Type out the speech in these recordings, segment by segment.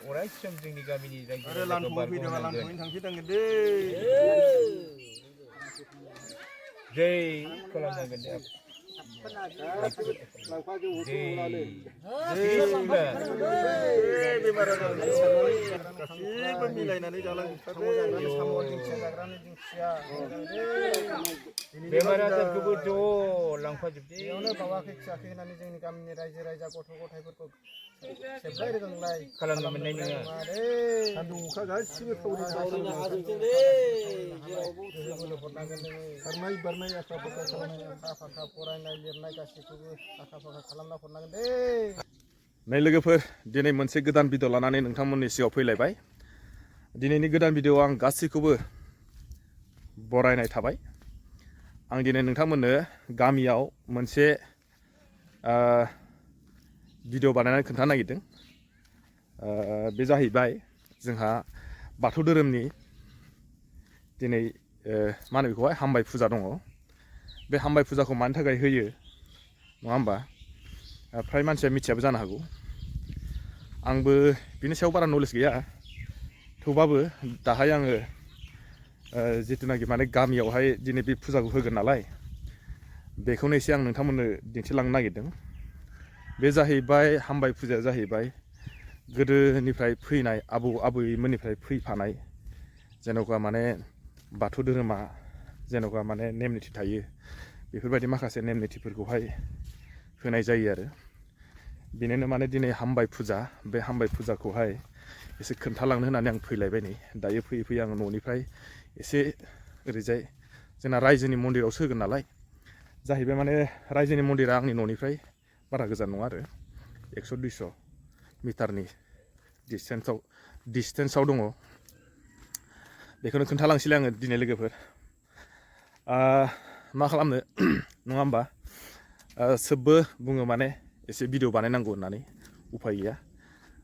अरायसम जोंनि गामिनि रायजो आरो लान्थ'आव फैदोंबा लान्थ'यैनो थांफिननांगोन दे जै खालामनांगोन दे बेमार आजार गासैबो मिलायनानै बेमार आजारखौबो ज' लांफाजोबदे बेयावनो बावाखै खियाखै होननानै जोंनि गामिनि रायजो राजा गथ' गथायफोरखौ सेबलाय रोगांलाय खालामनो मोननाय नङा सान्दुं अखा गासिबो थावरिनो हाजोबथोंलै जेरावबो बोलो हरनांगोन नोङो खारनाय बारनाय आखा फाखा खालामनाय आखा फाखा फरायनाय लिरनाय गासैखौबो आखा फाखा खालामना हरनांगोन दे नै लोगोफोर दिनै मोनसे गोदान भिडिअ लानानै नोंथांमोननि सिगाङाव फैलायबाय दिनैनि गोदान भिडिअआव आं गासैखौबो बरायनाय थाबाय आं दिनै नोंथांमोननो गामियाव मोनसे भिडिअ बानायनानै खोन्थानो नागिरदों बे जाहैबाय जोंहा बाथौ धोरोमनि दिनै मा होनो बेखौहाय हामबाय फुजा दङ बे हामबाय फुजाखौ मानि थाखाय होयो नङा होमबा फ्राय मानसिया मिथियाबो जानो हागौ आंबो बिनि सायाव बारा नलेज गैया थेवबाबो दाहाय आङो जिथुनाखि माने गामियावहाय दिनै बे फुजाखौ होगोन नालाय बेखौनो एसे आं नोंथांमोननो दिन्थिलांनो नागिरदों बे जाहैबाय हामबाय फुजाया जाहैबाय गोदोनिफ्राय फैनाय आबौ आबैमोननिफ्राय फैफानाय जेन'का माने बाथौ धोरोमा जेन'का माने नेम निथि थायो बेफोरबायदि माखासे नेम निथिफोरखौहाय होनाय जायो आरो बेनिनो माने दिनै हामबाय फुजा बे हामबाय फुजाखौहाय एसे खोन्थालांनो होननानै आं फैलायबाय नै दायो फैयै फैयै आङो न'निफ्राय एसे ओरैजाय जोंना रायजोनि मन्दिरावसो होगोन नालाय जाहैबाय माने रायजोनि मन्दिरा आंनि न'निफ्राय बारा गोजान नङा आरो 100-200 मिटारनि डिसटेन्सआव दङ बेखौनो खोन्थालांसैलाय आङो दिनै लोगोफोर मा खालामनो नङा होमबा सोबबो बुङो माने एसे भिडिअ बानायनांगौ होननानै उफाय गैया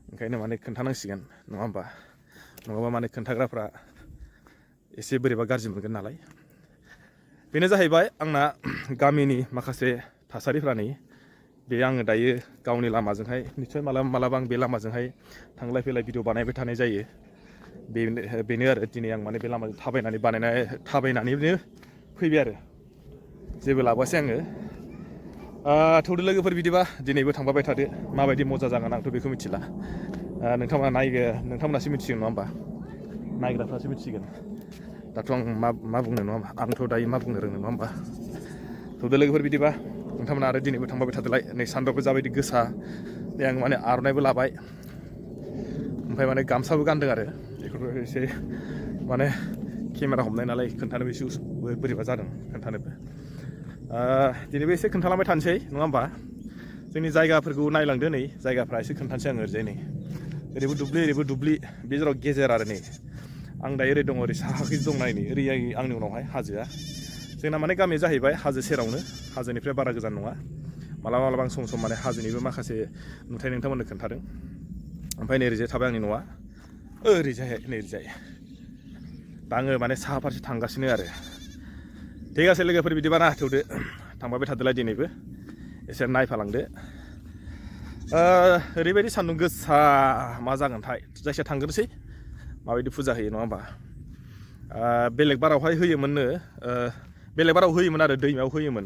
ओंखायनो माने खोन्थानांसिगोन नङा होमबा नङाबा माने खोन्थाग्राफ्रा एसे बोरैबा गाज्रि मोनगोन नालाय बेनो जाहैबाय आंना गामिनि माखासे थासारिफ्रा नै बे आङो दायो गावनि लामाजोंहाय निस्सय मालाबा मालाबा आं बे लामाजोंहाय थांलाय फैलाय भिडिअ बानायबाय थानाय जायो बेनो आरो दिनै आं माने बे लामाजों थाबायनानैनो फैबाय आरो जेबो लाबोआसै आङो थौदो लोगोफोर बिदिबा दिनैबो थांबाय थादो माबायदि मजा जागोन आंथ' बेखौ मिथिला नोंथांमोनासो मिथिगोन नङा होमबा नायग्राफ्रासो मिथिगोन दाथ' आं मा बुंनो नङा होमबा आंथ' दायो मा बुंनो रोंनो नङा होमबा थौदो लोगोफोर बिदिबा नोंथांमोना आरो दिनैबो थांबाय थादोलाय नै सानदुंआबो जाबायदि गोसा दे आं माने आर'नाइबो लाबाय ओमफ्राय माने गामसाबो गानदों आरो बेखौथ' एसे माने केमेरा हमनाय नालाय खोन्थानोबो एसे बोरैबा जादों खोन्थानोबो दिनैबो एसे खोन्थालांबाय थानोसै नङा होमबा जोंनि जायगाफोरखौ नायलांदो नै जायगाफ्रा एसे खोन्थानोसै आङो ओरैजाय नै ओरैबो दुब्लि बे जेराव गेजेर आरो नै आं दायो ओरै दङ ओरै साहाखै दं नाय नै ओरै आंनि उनावहाय हाजोआ जोंना माने गामिया जाहैबाय हाजो सेरावनो हाजोनिफ्राय बारा गोजान नङा मालाबा आं सम माने हाजोनिबो माखासे नुथाय नोंथांमोननो खोन्थादों ओमफ्राय नै ओरैजाय थाबाय आंनि न'आ ओरैजाय दा आङो माने साहा फारसे थांगासिनो आरो ठीक आसे लोगोफोर बिदिबा ना थौदो थांबाय थादोलाय दिनैबो एसे नायफालांदो ओरैबायदि सान्दुं गोसा मा जागोनथाय जायखिया थांग्रोसै माबायदि फुजा होयो नङा होमबा बेलेग बारावहाय होयोमोननो बेलेग बाराव होयोमोन आरो दैमायाव होयोमोन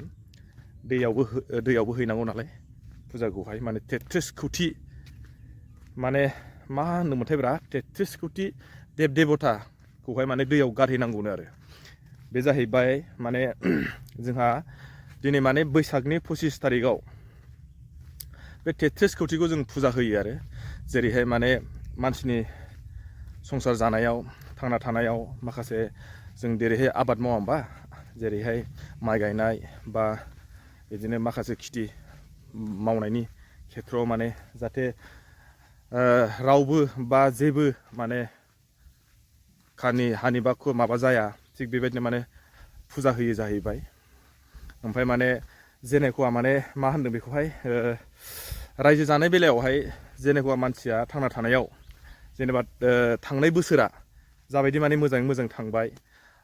दैयावबो हैनांगौ नालाय फुजाखौहाय माने 33 कौटि माने मा होनोमोनथाय ब्रा 33 कौटि देब देबथाखौहाय माने दैयाव गारहैनांगौनो आरो बे जाहैबाय माने जोंहा दिनै माने बैसागनि 25 थारिखआव बे 33 कौटिखौ जों फुजा होयो आरो जेरैहाय माने मानसिनि संसार जानायाव थांना थानायाव माखासे जों जेरैहाय आबाद मावा होमबा जेरैहाय माइ गायनाय बा बिदिनो माखासे खेथि मावनायनि खेथ्रआव माने जाहाथे रावबो बा जेबो माने हानि बा माबा जाया थिग बेबायदिनो माने फुजा होयो जाहैबाय ओमफ्राय माने जेनेखुवा माने मा होनदों बेखौहाय रायजो जानाय बेलायावहाय जेनेखुवा मानसिया थांना थानायाव जेनेबा थांनाय बोसोरा जाबायदि माने मोजाङै मोजां थांबाय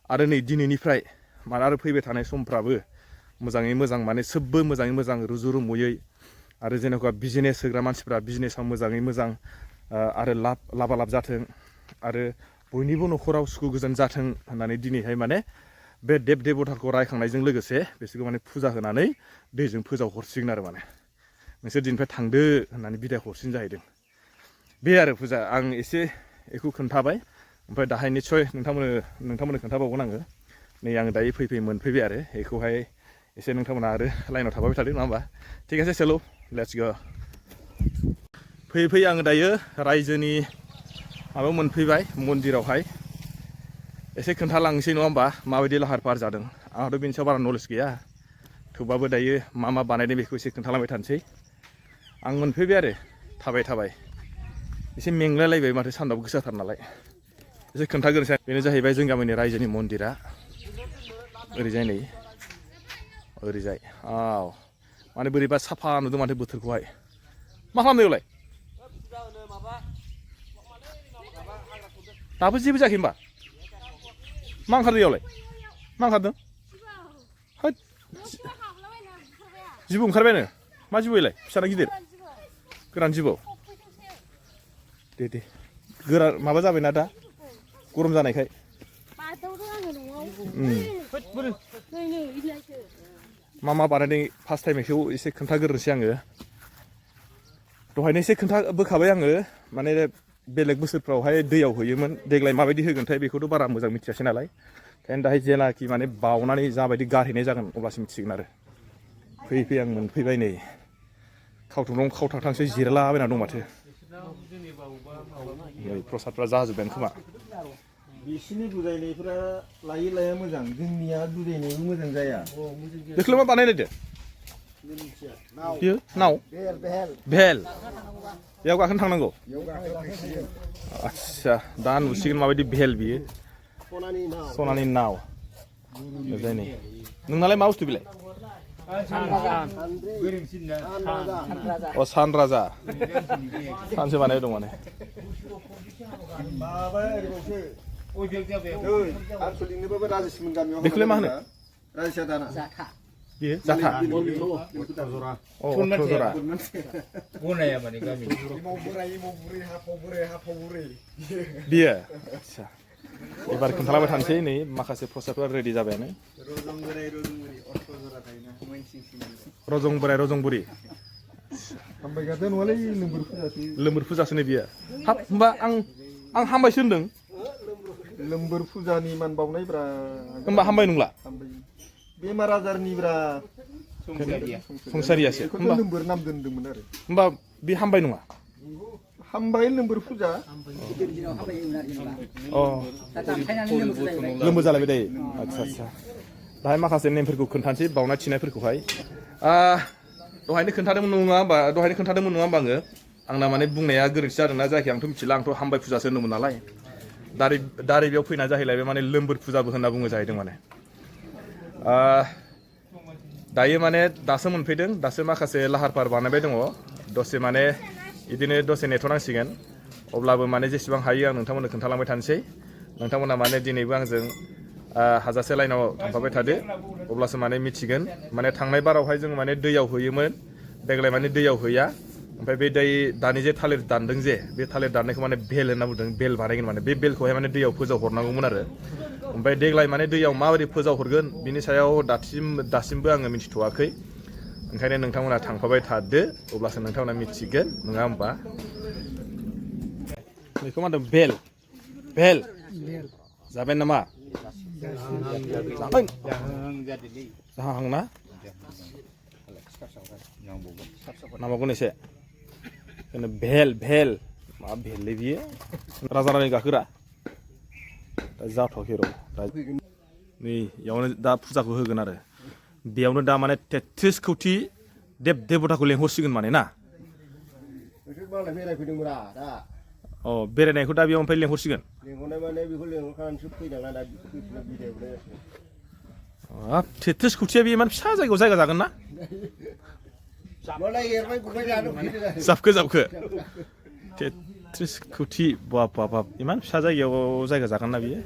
आरो नै दिनैनिफ्राय माने आरो फैबाय थानाय समफ्राबो मोजाङै मोजां माने सोबबो मोजाङै मोजां रुजु रुमुयै आरो जेनेबा बिजनेस होग्रा मानसिफ्रा बिजनेसाव मोजाङै मोजां आरो लाबा लाब जाथों आरो बयनिबो न'खराव सुखु गोजोन जाथों होननानै दिनैहाय माने बे देब देबथाखौ रायखांनायजों लोगोसे बिसोरखौ माने फुजा होनानै दैजों फोजाव हरसिगोन आरो माने नोंसोर दिननिफ्राय थांदो होननानै बिदाय हरसिन जाहैदों बे आरो फुजा आं एसे बेखौ खोन्थाबाय ओमफ्राय दाहाय निस्सय नोंथांमोननो खोन्थाबावगोन आङो नै आं दायो फैयै मोनफैबाय आरो बेखौहाय एसे नोंथांमोना आरो लाइनाव थाबाय थादों नङा होमबा ठीक আছে चलो लेट्स गो फैयै आङो दायो रायजोनि माबायाव मोनफैबाय मन्दिरावहाय एसे खोन्थालांनोसै नङा होमबा माबायदि लाहार फाहार जादों आंहाथ' बेनि सायाव बारा नलेज गैया थेवबाबो दायो मा बानायदों बेखौ एसे खोन्थालांबाय थानोसै आं मोनफैबाय आरो थाबाय एसे मेंलायलायबाय माथो सान्दुंआबो गोसाथार नालाय एसे खोन्थाग्रोनोसै बेनो जाहैबाय जों गामिनि रायजोनि मन्दिरा ओरैजाय नै ओरैजाय माने बोरैबा साफा नुदों माथो बोथोरखौहाय मा खालामदों बेवलाय दाबो जेबो जायाखै होमबा मा ओंखारदों बेयावलाय मा ओंखारदों होद जिबौ ओंखारबायानो मा जिबौ बेलाय फिसाना गिदिर गोरान जिबौ दे गोरा माबा जाबायना दा गरम जानायखाय मा बानायदों फार्स्ट टाइम बेखौ एसे खोन्थाग्रोनोसै आङो दहायनो एसे खोन्थाबोखाबाय आङो माने बेलेग बोसोरफ्रावहाय दैयाव होयोमोन देग्लाय माबायदि होगोनथाय बेखौथ' बारा मोजां मिथियासै नालाय ओंखायनो दाहाय जेलाखि माने बावनानै जाबायदि गारहैनाय जागोन अब्लासो मिथिगोन आरो फैयै आं मोनफैबाय नै खावथांसो जिरायलाबायना दं माथो नै प्रसादफ्रा जाजोब्बायानो खोमा बिसिनि बुजायनायफ्रा लाया मोजां जोंनिया बुजायनायबो मोजां जाया बेखौलाय मा बानायलायदो बेयो नाव भेल बेयाव गाखोनो थांनांगौ आदसा दा नुसिगोन माबायदि भेल बियो सनानि नाव ओमफ्राय नै नोंनालाय मा बुस्थु बेलाय सानराजा सानसे बानाय दं माने बेखौलाय मा होनो बेयो जाथा गनाया माने गामि बियो आदसा एबार खोन्थालांबाय थानोसै नै माखासे प्रसादफोरा रेडि जाबायानो रजं बोराय रजं बुरि लोमबोर फुजासो नै बियो हाब होमबा आं हामबायसो होनदों लोमबोर फुजानि मान बावनायब्रा होमबा हामबाय नंला बेमार आजारनिब्रा संसारियासो लोमबोर नाम दोन्दोंमोन आरो होमबा बे हामबाय नङा हामबाय लोमबोर फुजा लोमबो जालायबाय दायो आदसा दाहाय माखासे नेमफोरखौ खोन्थानोसै बावनाय थिनायफोरखौहाय दहायनो खोन्थादोंमोन नङा होमबा आङो आंना माने बुंनाया गोरोन्थि जादोंना जायाखै आंथ' मिथिला आंथ' हामबाय फुजासो होनदोंमोन नालाय दारै बेयाव फैना जाहैलायबाय माने लोमबोर फुजाबो होनना बुङो जाहैदों माने दायो माने दासो मोनफैदों दासो माखासे लाहार फाहार बानायबाय दङ दसे माने बिदिनो दसे नेथ'नांसिगोन अब्लाबो माने जेसेबां हायो आं नोंथांमोननो खोन्थालांबाय थानोसै नोंथांमोना माने दिनैबो आंजों हाजासे लाइनाव थांफाबाय थादो अब्लासो माने मिथिगोन माने थांनाय बारावहाय जों माने दैयाव होयोमोन देग्लाय माने दैयाव होया ओमफ्राय बे दानि जे थालिर दानदों जे बे थालिर दाननायखौ माने भेल होनना बुंदों भेल बानायगोन माने बे भेलखौहाय माने दैयाव फोजाव हरनांगौमोन आरो ओमफ्राय देग्लाय माने दैयाव माबोरै फोजाव हरगोन बिनि सायाव दासिमबो आङो मिथिथ'वाखै ओंखायनो नोंथांमोना थांफाबाय थादो अब्लासो नोंथांमोना मिथिगोन नङा होमबा बेखौ मा होनदों भेल जाबाय नामा जाहांना नामागोन एसे भेल मा भेललै बियो राजा रानि गाखोग्रा दा जाथ'वाखै र' नै बेयावनो दा फुजाखौ होगोन आरो बेयावनो दा माने 33 कौटि देब देबताखौ लेंहरसिगोन माने ना बेरायनायखौ दा बेयाव ओमफ्राय लेंहरसिगोन हाब 33 कौटिया बे इमान फिसा जायगायाव जायगा जागोन ना जाबखो 33 कौटि बाब इमान फिसा जायगायाव जायगा जागोन ना बियो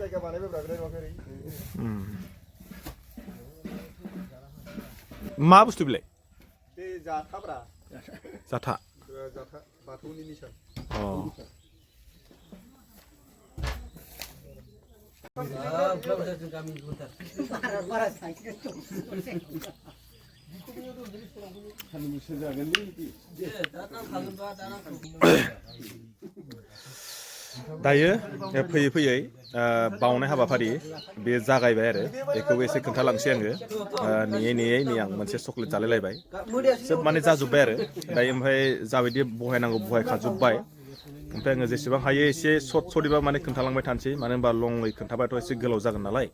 मा बुस्थु बेलाय जाथा जाथा बाथौनि निसान दायो फैयै फैयै बावनाय हाबाफारि बे जागायबाय आरो बेखौबो एसे खोन्थालांसै आङो नेयै नेयै नै आं मोनसे चक्लेट जालायलायबाय सोब माने जाजोब्बाय आरो दायो ओमफ्राय जाबायदि बहायनांगौ बहायखाजोब्बाय ओमफ्राय आङो जेसेबां हायो एसे सर्टैबा माने खोन्थालांबाय थानोसै मानो होनबा लङै खोन्थाबाथ' एसे गोलाव जागोन नालाय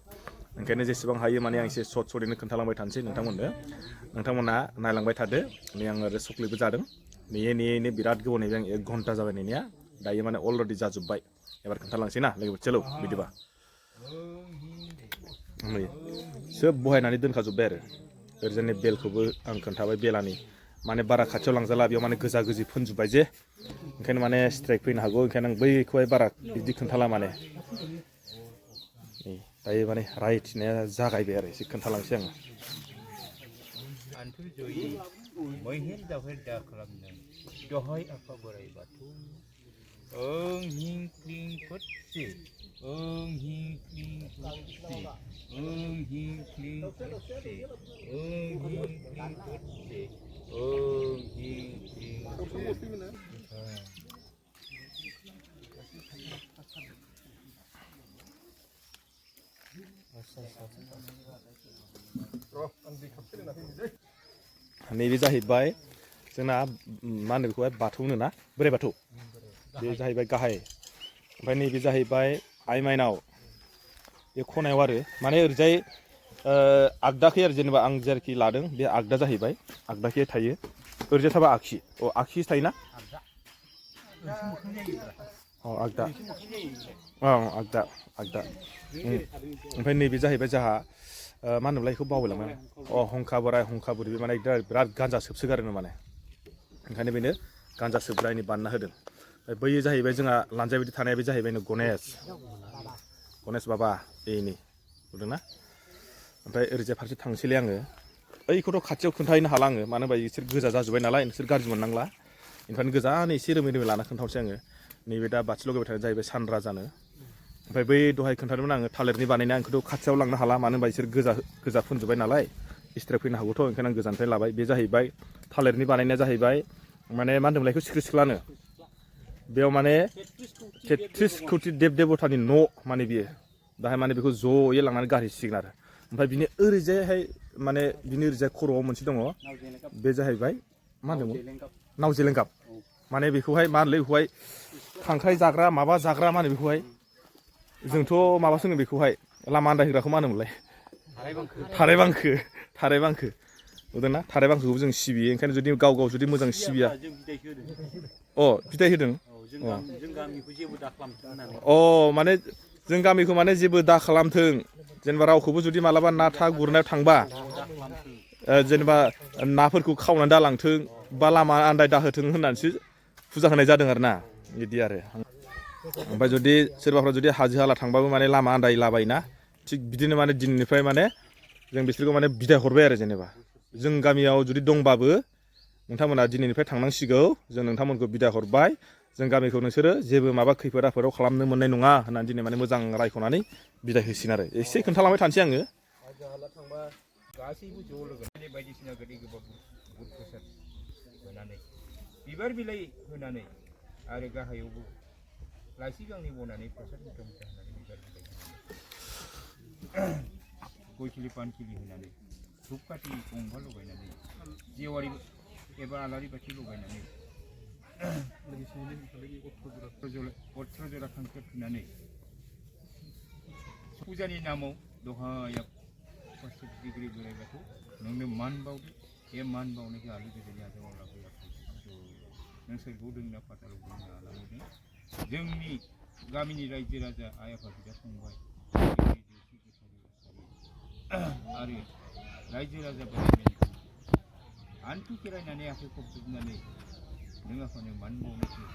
ओंखायनो जेसेबां हायो माने आं एसे सर्टैनो खोन्थालांबाय थानोसै नोंथांमोना नायलांबाय थादो नै आं आरो चक्लेटबो जादों नेयै नेयैनो बिराद गोबाव नेबाय आं 1 घन्टा जाबाय नेनाया दायो माने अलरेडि जाजोब्बाय एबार खोन्थालांसै ना लोगोफोर चलो बिदिबा नै सोब बहायनानै दोनखाजोब्बाय आरो ओरैजाय बेलखौबो आं खोन्थाबाय बेलानि माने बारा खाथियाव लांजाला बेयाव माने गोजा गोजि फोनजोब्बाय जे ओंखायनो माने स्ट्राइक फैनो हागौ ओंखायनो आं बैखौहाय बारा बिदि खोन्थाला माने दायो माने रायथिनाया जागायबाय आरो एसे खोन्थालांसै आङो आन्थु जयै मैहेर दावहेर दा खालामदों दहाय आफा बोराइ बाथौ ओं हिं क्लिं फुटसि ओं हिं क्लिं फुटसि ओं हिं क्लिं फुटसि ओं हिं क्लिं फुटसि ओं हिं क्लिं नैबे जाहैबाय जोंना मा होनो बेखौहाय बाथौ होनोना बोराइ बाथौ बे जाहैबाय गाहाय ओमफ्राय नैबे जाहैबाय आइ माइनाव बे खनायाव आरो माने ओरैजाय आगदाखै आरो जेनेबा आं जेरैखि लादों बे आगदा जाहैबाय आगदाखै थायो ओरैजाय थाबा आगसि आगसि थायोना आगदा आगदा ओमफ्राय नैबे जाहैबाय जोंहा मा होनोमोनलाय बेखौ बावबायलांबाय हंखा बोराइ हंखा बुरि बे माने बिराद गान्जा सोबसोगारो माने ओंखायनो बेनो गान्जा सोबग्रानि बानायना होदों बैयो जाहैबाय जोंहा लान्जाय बायदि थानाया बे जाहैबाय गणेश बाबा बेनि नुदोंना ओमफ्राय ओरैजाय फारसे थांसैलाय आङो ओइखौथ' खाथियाव खोन्थाहैनो हाला आङो मानो होनबा बिसोर गोजा जाजोब्बाय नालाय नोंसोर गाज्रि मोननांला ओंखायनो गोजान एसे रोमै रोमै लाना खोन्थाहरसै आङो नैबे दा बाथि लगायबाय थानाय जाहैबाय सानराजानो ओमफ्राय बै दहाय खोन्थादोंमोन आङो थालिरनि बानायनाय आंखौथ' खाथियाव लांनो हाला मानो होनबा बिसोर गोजा फुनजोब्बाय नालाय स्ट्राइक फैनो हागौथ' ओंखायनो आं गोजाननिफ्राय लाबाय बे जाहैबाय थालिरनि बानायनाया जाहैबाय माने मा होनदोंमोनलाय बेखौ सिख्रि सिख्लानो बेयाव माने 33 कौटि देब देबतानि न' माने बियो दाहाय माने बेखौ ज'यै लांनानै गारहैसिगोन आरो ओमफ्राय बिनि ओरैजायहाय माने बिनि ओरैजाय खर'आव मोनसे दङ बे जाहैबाय मा होनदोंमोन नाव जेलेंगाब माने बेखौहाय मा होनोलै बेखौहाय खांख्राइ जाग्रा माबा जाग्रा मा होनो बेखौहाय जोंथ' माबासो होनो बेखौहाय लामा आन्दायहोग्राखौ मा होनोमोनलाय थाराय बांखो नुदोंना थाराय बांखोखौबो जों सिबियो ओंखायनो जुदि गाव जुदि मोजां सिबिया बिदाय होदों माने जों गामिखौ माने जेबो दा खालामथों जेनेबा रावखौबो जुदि मालाबा ना था गुरनायाव थांबा जेनेबा नाफोरखौ खावनानै दालांथों बा लामा आन्दाय दाहोथों होननानैसो फुजा होनाय जादों आरो ना बिदि आरो ओमफ्राय जुदि सोरबाफ्रा जुदि हाजो हाला थांबाबो माने लामा आन्दायलाबायोना थिग बिदिनो माने दिनैनिफ्राय माने जों बिसोरखौ माने बिदाय हरबाय आरो जेनेबा जों गामियाव जुदि दंबाबो नोंथांमोना दिनैनिफ्राय थांनांसिगौ जों नोंथांमोनखौ बिदाय हरबाय जों गामिखौ नोंसोरो जेबो माबा खैफोद आफोदाव खालामनो मोननाय नङा होननानै दिनै माने मोजां रायख'नानै बिदाय होसिगोन आरो एसे खोन्थालांबाय थानोसै आङो गासैबो ज' लोगो बायदिसिना गोदै गोबाब बुट प्रसाद होनानै बिबार बिलाइ होनानै आरो गाहायावबो लाइसि गांनै बनानै प्रसाद मुथा मुथा होनानै बिबार बिलाइ गय खिलि पान खिलि होनानै धुपकाथि गंबा लगायनानै जेवारि एबा आलारि बाथि लगायनानै अथ्र जरा खांख्रिब थुनानै फुजानि नामाव दहायाव डिग्री बोराइ बाथौ नोंनो मान बावदो बे मान बावनायखौ आलो गोजोननि आजावाव लाबोया नों सोरगोआव दोंना फातालाव दोंना आलामोदों जोंनि गामिनि रायजो राजा आइ आफा बिदा फंबाय आरो रायजो राजा बोराइ आन्थु खेरायनानै आखाइ खबजोबनानै नों आफानो मान बावनायखौ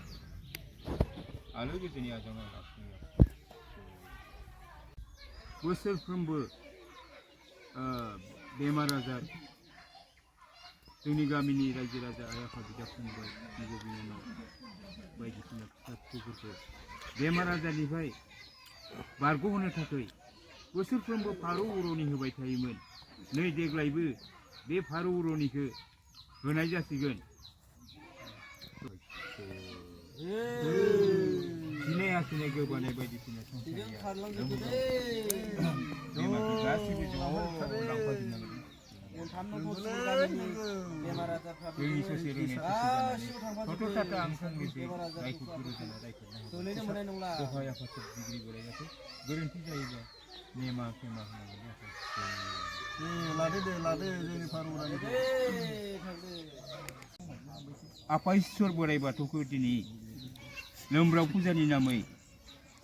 आलो गोजोननि आजावाव लाबोया बोसोरफ्रोमबो बेमार आजार जोंनि गामिनि रायजो राजा आइ आफा बिदा फंबाय बिब' बिनानाव बायदिसिना फिसा फिसौफोरखौ बेमार आजारनिफ्राय बारग'होनो थाखाय बोसोरफ्रोमबो फारौ उर'नि होबाय थायोमोन। नै देग्लायबो बे फारौ उर'निखौ होनाय जासिगोन। खिनाय हासुनाय गोबानाय बायदिसिना बेमारखौ गासैबो ज' लांफाजोबनांगोन। जोंनि ससे रोंनाय ससे जानानै थथ' थाथा आं फंनैसो रायखौ गुरु जाना रायखौ दहाय आफाद डिग्रि बोराय जाथों गोरोन्थि जायोबा नेमा खेमा होनांगोन। लादो जोंनि फारौरानिखौ आफा इसोर बोराइ बाथौखौ दिनै लोमब्राव फुजानि नामै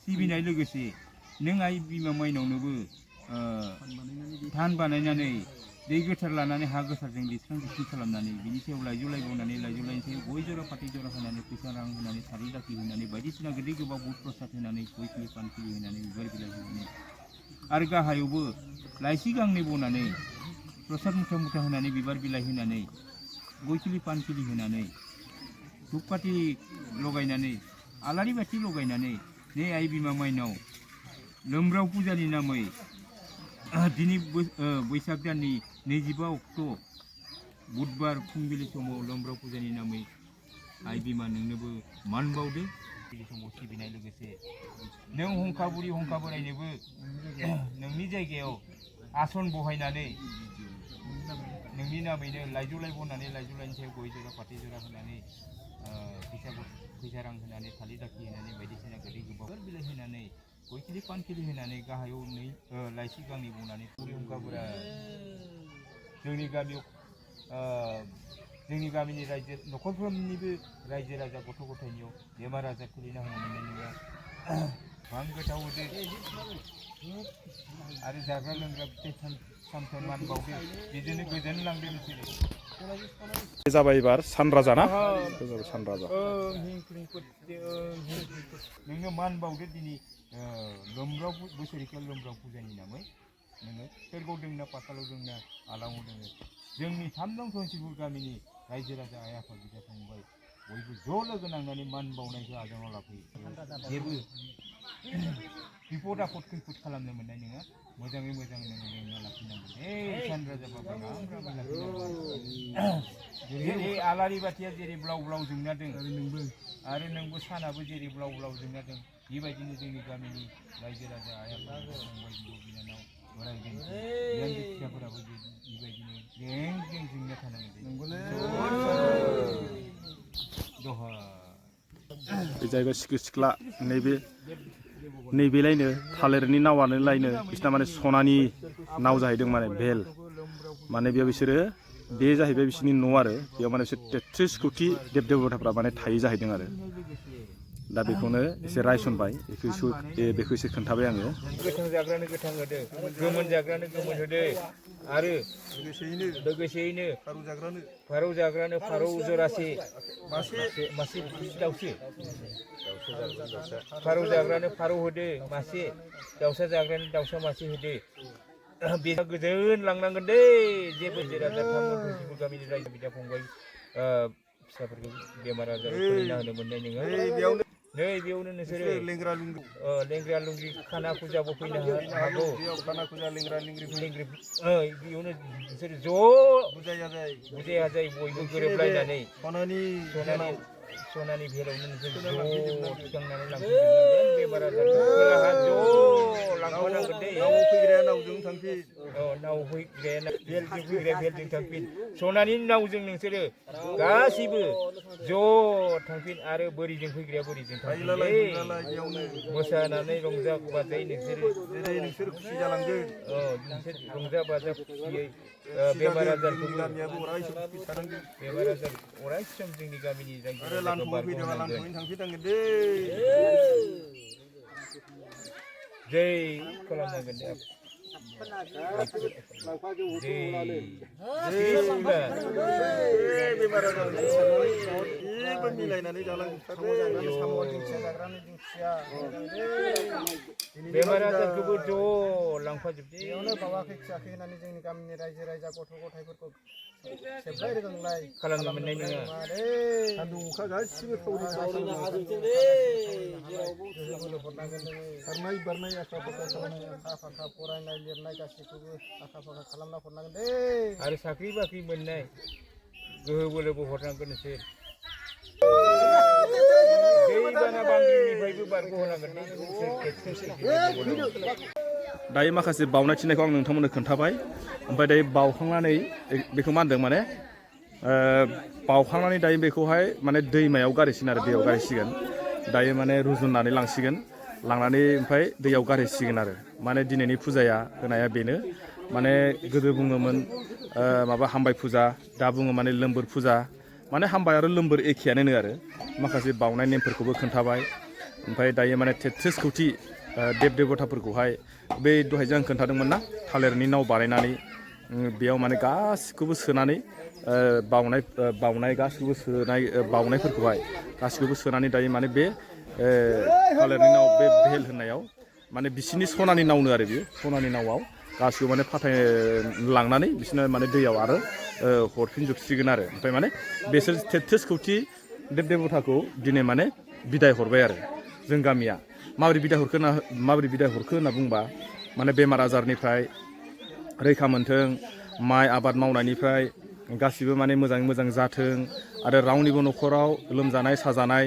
सिबिनाय लोगोसे नों आइ बिमा माइनावनोबो थान बानायनानै दै गोथार लानानै हा गोथारजों लिरस्रां लिरस्रि खालामनानै बिनि सायाव लाइजौ लायबावनानै लाइजौ लाइनि सायाव गय जरा फाथै जरा होनानै फैसा रां होनानै सारि दाखि होनानै बायदिसिना गोदै गोबाब बुट प्रसाद होनानै गय खिलि पान खिलि होनानै बिबार बिलाइ होनानै आरो गाहायावबो लाइसि गांनै बनानै प्रसाद मुथा मुथा होनानै बिबार बिलाइ होनानै गय खिलि पान खिलि होनानै धुप पाथि लगायनानै आलारि बाथि लगायनानै नै आइ बिमा माइनाव लोमब्राव फुजानि नामै दिनै बैसाग दाननि 25 अक्ट' बुधबार फुंबिलि समाव लोमब्राव फुजानि नामै आइ बिमा नोंनोबो मान बावदो। बे समाव सिबिनाय लोगोसे नों हंखा बुरि हंखा बोरायनोबो नोंनि जायगायाव आसन बहायनानै नोंनि नामैनो लाइजौ लाइ बनानै लाइजौ लाइनि सायाव गय जरा फाथै जरा होनानै फैसा रां होनानै थालिर दाखि होनानै बायदिसिना गोदै गोबाब बिलाइ होनानै गय खिलि पान खिलि होनानै गाहायाव लाइसि गांनै बनानै बुरि हंखा बोराय जोंनि गामियाव जोंनि गामिनि रायजो न'खरफ्रोमनिबो रायजो राजा गथ' गथायनियाव बेमार आजार खुलिना होनो मोननाय नङा। बां गोथाव होदो आरो जाग्रा लोंग्रा फिथाइ सामथाइ मान बावदो बिदिनो गोजोन लांदो नोंसोरो। बे जाबाय एबार सानराजा ना? सानराजा नोङो मान बावदो दिनै लोमब्राव बोसोरिखा लोमब्राव फुजानि नामै नोङो सोरगोआव दोंना पातालाव दोंना आलाङाव दोङो जोंनि 3 नं धनसिपुर गामिनि रायजो राजा आइ आफा बिदा फंबाय बयबो ज' लोगो नांनानै मान बावनायखौ आजावना लाफैयो। जेबो बिपद आफद खैफोद खालामनो मोननाय नङा। मोजाङै मोजां नोङो बेंना लाखिनांगोन। सानराजा बाबा राम राम लाखिनांगोन। आलारि बाथिया जेरै ब्लाव ब्लाव जोंना दं आरो नोंबो सानाबो जेरै ब्लाव ब्लाव जोंना दं बेबायदिनो जोंनि गामिनि रायजो राजा आइ आफा फंबाय बिब' बिनानाव बोराय बेन्थ बिहामजो फिसाफोराबो बेबायदिनो जें जें जोंना थानांगोन। बे जाहैबाय सिख्रि सिख्ला नैबेलायनो थालिरनि नावानो लायनो बिसिना माने सनानि नाव जाहैदों माने भेल माने बेयाव बिसोरो बे जाहैबाय बिसोरनि न' आरो बेयाव माने बिसोर 33 कोटि देब देबताफ्रा माने थायो जाहैदों आरो दा बेखौनो एसे रायसनबाय बेखौ एसे खोन्थाबाय आङो। गोथां जाग्रानो गोथां होदो गोमोन जाग्रानो गोमोन होदो आरो लोगोसेयैनो फारौ जाग्रानो फारौ जरासे मासे दाउसो फारौ जाग्रानो फारौ होदो मासे दाउसा जाग्रानो दाउसा मासे होदो। बे गोजोन लांनांगोन दै जेबो जिरादा थांनांगौ गामिनि रायजो बिदा फंबाय फिसाफोरखौ बेमार आजार खुलिना होनो मोननाय नङा। नै बेयावनो नोंसोरो लेंग्रा लुंग्रि खाना फुजाबो फैनो हागौ। बेयावनो नोंसोरो ज' बुजाय आजाय बयबो गोरोबलायनानै सनानि भेलावनो नोंसोर ज' थिखांनानै लांफैजोबनांगोन। बेमार आजारखौ खोलाहा ज' लांफानांगोन दै। नाव फैग्राया नावजों थांफिन भेलजों फैग्राया भेलजों थांफिन सनानि नावजों नोंसोरो गासैबो ज' थांफिन आरो बोरिजों फैग्राया बोरिजों थांफिन मोसानानै रंजा बाजायै नोंसोर खुसि जालांगोन। नोंसोर रंजा बाजा खुसियै बेमार आजारखौ अराय सम जोंनि गामिनि रायजो राजाखौ बारग'होनांगोन। जै खालामनांगोन दे। मिलायनानै जालांजोबथारदों साम' दिंखिया जाग्रानि दिंखिया बेमार आजारखौबो ज' लांफाजोबदे बेयावनो बावाखै खियाखै होननानै जोंनि गामिनि रायजो राजा गथ' गथायफोरखौ सेबलाय रोगांलाय खालामनो मोननाय नङा सान्दुं अखा गासिबो सावरिनो खारनाय बारनाय आखा फाखा खालामनाय आखा फाखा फरायनाय लिरनाय गासैखौबो आखा फाखा खालामना हरनांगोन दे आरो साख्रि बाख्रि मोननाय गोहो बोलोबो हरनांगोन नोंसोर दैबाना बांग्रिनिफ्रायबो बारग'होनांगोन दायो माखासे बावनाय थिनायखौ आं नोंथांमोननो खोन्थाबाय ओमफ्राय दायो बावखांनानै बेखौ मा होनदों माने बावखांनानै दायो बेखौहाय माने दैमायाव गारहैसिगोन आरो दैयाव गारहैसिगोन दायो माने रुजुननानै लांसिगोन लांनानै ओमफ्राय दैयाव गारहैसिगोन आरो माने दिनैनि फुजाया होनाया बेनो माने गोदो बुङोमोन माबा हामबाय फुजा दा बुङो माने लोम्बोर फुजा माने हामबाय आरो लोम्बोर एखेयानो आरो माखासे बावनाय नेमफोरखौबो खोन्थाबाय ओमफ्राय दायो माने 33 कौटि देब देबथाफोरखौहाय बे दहाय जों खोन्थादोंमोन ना थालिरनि नाव बानायनानै बेयाव माने गासिखौबो सोनानै बावनाय गासिखौबो सोनाय बावनायफोरखौहाय गासिखौबो सोनानै दायो माने बे थालिरनि नाव बे भेल होननायाव माने बिसिनि सनानि नावनो आरो बेयो सनानि नावआव गासिबो माने लांनानै बिसोरनो माने दैयाव आरो हरफिनजोबसिगोन आरो ओमफ्राय माने बिसोर 33 कौटि देब देबथाखौ दिनै माने बिदाय हरबाय आरो जों गामिया माबोरै बिदाय हरखो होनना बुंबा माने बेमार आजारनिफ्राय रैखा मोनथों माइ आबाद मावनायनिफ्राय गासिबो माने मोजाङै मोजां जाथों आरो रावनिबो न'खराव लोमजानाय साजानाय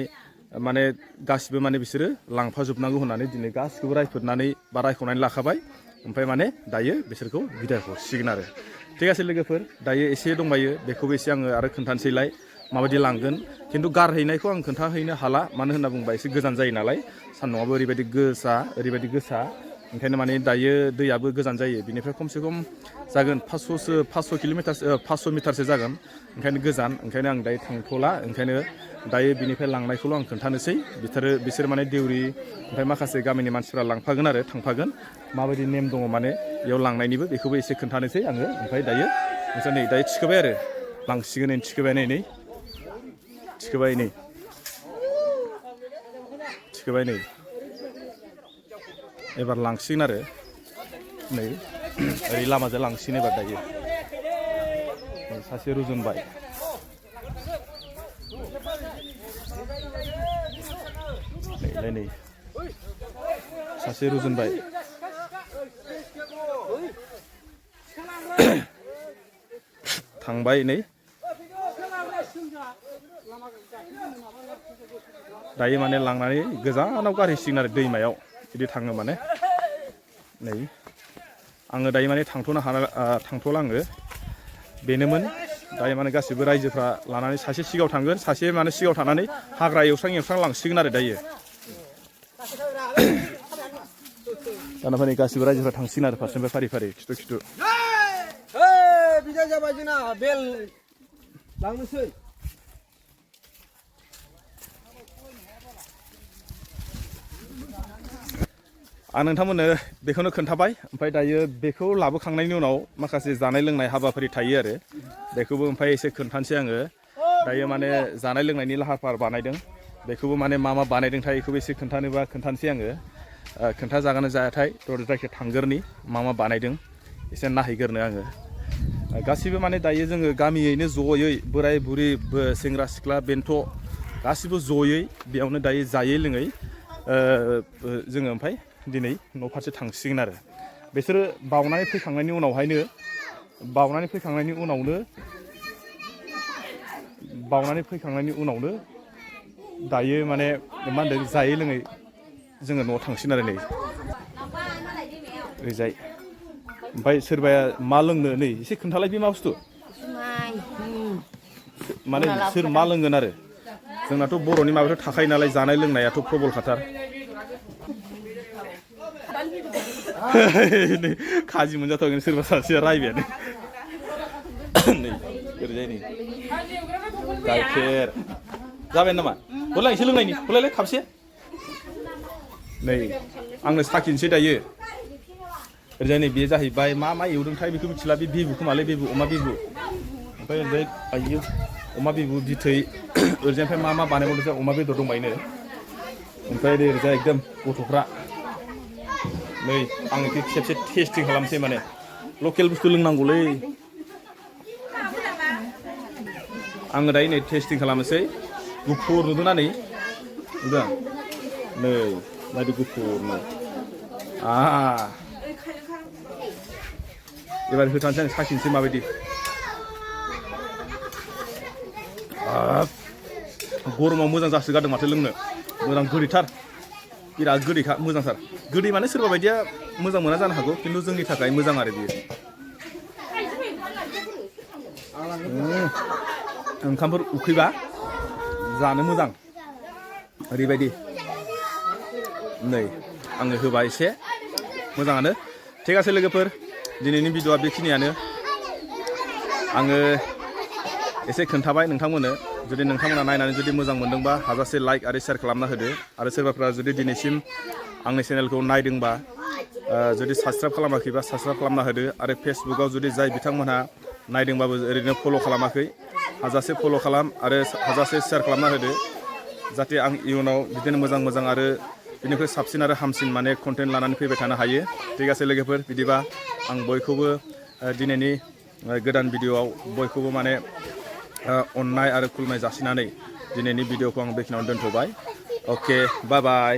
माने गासिबो माने बिसोरो लांफाजोबनांगौ होननानै दिनै गासिखौबो रायफोदनानै बा रायख'नानै लाखाबाय ओमफ्राय माने दायो बिसोरखौ बिदाय हरसिगोन आरो ठीक আছে लोगोफोर दायो एसे दंबायो बेखौबो एसे आङो आरो खोन्थानोसैलाय माबायदि लांगोन खिन्थु गारहैनायखौ आं खोन्थाहैनो हाला मानो होनना बुंबा एसे गोजान जायो नालाय सान्दुंआबो ओरैबायदि गोसा ओंखायनो माने दायो दैयाबो गोजान जायो बिनिफ्राय खमसे खम जागोन 500 मिटारसो जागोन ओंखायनो गोजान ओंखायनो आं दायो थांथ'ला ओंखायनो दायो बिनिफ्राय लांनायखौल' आं खोन्थानोसै बिसोर माने देउरि ओमफ्राय माखासे गामिनि मानसिफ्रा लांफागोन आरो थांफागोन माबायदि नेम दङ माने बेयाव लांनायनिबो बेखौबो एसे खोन्थानोसै आङो ओमफ्राय दायो नोंसोर नै दायो थिखोबाय आरो लांसिगोन थिखोबाय नै एबार लांसिगोन आरो नै ओरै लामाजों लांसिगोन एबार दायो सासे रुजुनबाय नै सासे रुजुनबाय थांबाय नै दायो माने लांनानै गोजानाव गारहैसिगोन आरो दैमायाव बिदि थाङो माने नै आङो दायो माने थांथ'ला आङो बेनोमोन दायो माने गासिबो रायजोफ्रा लानानै सासे सिगाङाव थांगोन सासे माने सिगाङाव थानानै हाग्रा एवस्रां लांसिगोन आरो दायो दाना माने गासिबो रायजोफ्रा थांसिगोन आरो फारसेनिफ्राय फारि खिथु बिदाय जाबाय जोंना बेल लांनोसै आं नोंथांमोननो बेखौनो खोन्थाबाय ओमफ्राय दायो बेखौ लाबोखांनायनि उनाव माखासे जानाय लोंनाय हाबाफारि थायो आरो बेखौबो ओमफ्राय एसे खोन्थानोसै आङो दायो माने जानाय लोंनायनि लाहार फाहार बानायदों बेखौबो माने मा बानायदोंथाय बेखौबो एसे खोन्थानोसै आङो खोन्थाजागोन जायाथाय जायखिया थांगोरनि मा बानायदों एसे नायहैगोरनो आङो गासिबो माने दायो जोङो गामियैनो जयै बोराय बुरि सेंग्रा सिख्ला बेन्थ' गासिबो जयै बेयावनो दायो जायै लोङै जोङो ओमफ्राय दिनै न' फारसे थांसिगोन आरो बिसोरो बावनानै फैखांनायनि उनावनो दायो माने मा होनदों जायै लोङै जोङो न'आव थांसिगोन आरो नै ओरैजाय ओमफ्राय सोरबाया मा लोंनो नै एसे खोन्थालाय बे मा बुस्थु माने सोर मा लोंगोन आरो जोंनाथ' बर'नि माबायाथ' थाखायो नालाय जानाय लोंनायाथ' प्रबल खाथार नै खाजि मोनजाथावगोन सोरबा सासेया रायबायानो नै ओरैजाय नै गाइखेर जाबाय नामा हरलाय एसे लोंनायनि हरलायलाय खाबसे नै आंनो साखिनोसै दायो ओरैजाय नै बेयो जाहैबाय मा एवदोंथाय बेखौ मिथिला बे बिबु खोमालै बिबु अमा बिबु ओमफ्राय ओरैजाय आयो अमा बिबु बिथै ओरैजाय ओमफ्राय मा बानायबावदों अमा बेदर दंबायनो ओमफ्राय ओरैजाय एकदम गथ'फ्रा नै आं बेखौ खेबसे टेस्टिं खालामसै माने लकेल बुस्थु लोंनांगौलै आङो दायो नै टेस्टिं खालामनोसै गुफुर नुदोंना नै नुदों नै नायदो गुफुरनो एबार होथारनोसै आं साखिनोसै माबायदि गरमाव मोजां जासोगारदों माथो लोंनो मोजां गोदैथार बिराद गोदैखा मोजांथार गोदै माने सोरबा बायदिया मोजां मोना जानो हागौ खिन्थु जोंनि थाखाय मोजां आरो बियो ओंखामफोर उखैबा जानो मोजां ओरैबायदि नै आङो होबाय एसे मोजाङानो ठीक আছে लोगोफोर दिनैनि भिडिअ'आ बेखिनियानो आङो एसे खोन्थाबाय नोंथांमोननो जुदि नोंथांमोना नायनानै जुदि मोजां मोनदोंबा हाजासे लाइक आरो शेयार खालामना होदो आरो सोरबाफ्रा जुदि दिनैसिम आंनि चेनेलखौ नायदोंबा जुदि साबसक्राइब खालामाखैबा साबसक्राइब खालामना होदो आरो फेसबुकाव जुदि जाय बिथांमोनहा नायदोंबाबो ओरैनो फल' खालामाखै हाजासे फल' खालाम आरो हाजासे शेयार खालामना होदो जाहाथे आं इयुनाव बिदिनो मोजां आरो बिनिख्रुइ साबसिन आरो हामसिन माने कन्टेन्ट लानानै फैबाय थानो हायो ठीक আছে लोगोफोर बिदिबा आं बयखौबो दिनैनि गोदान भिडिअ'आव बयखौबो माने अननाय आरो खुलुमनाय जासिनानै दिनैनि भिडिअ'खौ आं बेखिनियावनो दोनथ'बाय अके बाय बाय